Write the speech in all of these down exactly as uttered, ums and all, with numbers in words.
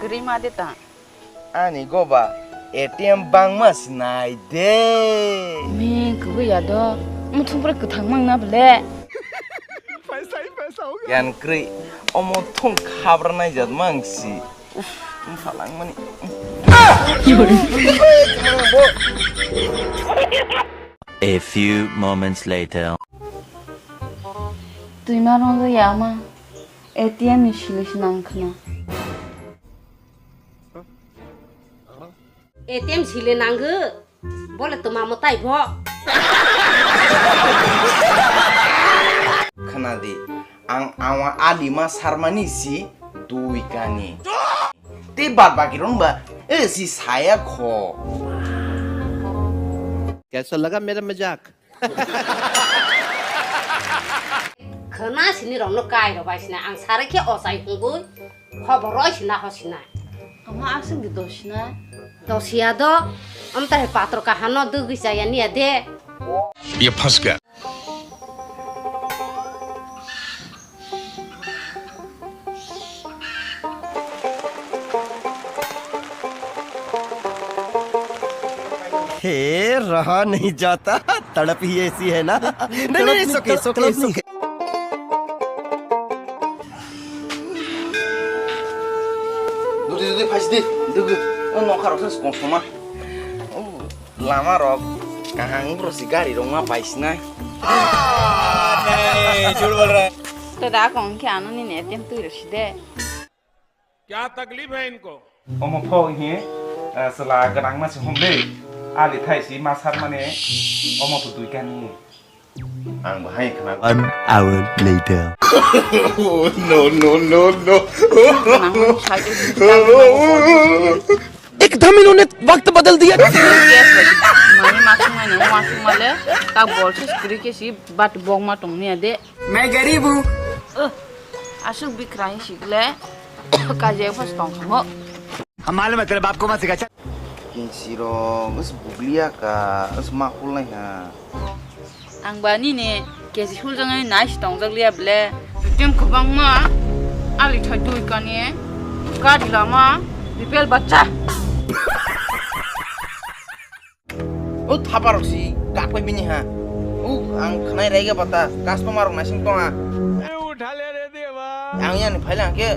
Rima de ta. Ani goba A T M bangma sinai de. Me kubui ya do. Muthung pura kwthang mang na bele. Yan kri. Omo thung khabra nai jat mang si. Uf, wngkha langmani. A few moments later. Twi ma rwngya ma, A T M ni sili se nang khna. A T M sili nangw. Bole tuma mwtai bo. Khna di, ang awa alima sarmani si dui kani. Te bad baki rong ba, e si saya kho. Kaisa laga mera mazak? Khna sini rong no kai ro bai sina, ang sare khe osai hungui. Khobor roi sina ho sina. Ama aswk di dosina. Dosiya do, amta he patro kahano dugui chaya niya de. Ye phas gaya. हे रहा नहीं जाता, तड़प ही ऐसी है ना। नहीं, नहीं, it's okay, it's okay, it's okay। Dudi, dudi, phaisi di, dudi. O nokha rok se kong soma. O lama rok kahang bro si gari rok ma paisinai. Nahi, jhut bol raha hai. To da kong khe ano ni ne tem tui rok si de. Kya taklif hai inko? Omo pho hi, eh, sela gwnang ma se hum de. Ali thai si ma sar mane omo pho dui kani. Ang bahai khna. One hour later. Oh, no, no, no, no. एकदम इन्होंने वक्त बदल दिया। Mani masuk mani masuk male tak bol se skri ke si bat bong ma tong ni ade. मैं गरीब हूँ। Asuk bikrai sikle kaje pas tong khamo. हम मालूम है तेरे बाप को मत सिखा। Kinsiro, mas bugliya ka, mas mahul nai ha. Ang ba nini kesi huljang nai si tongjak liya ble. Tem kwbangma ali thai dui kani gari lama bipel bacha. O thapa rok si gak pai bini ha. O ang khnai raiga bata customer rok naising tong ha. Ang yani phaila hwnkhe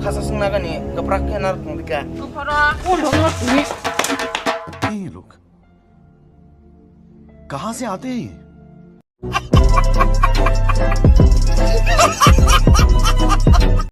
khasa swngnagani kwprak khe narwk tongdika. ये लोग कहाँ से आते हैं ये?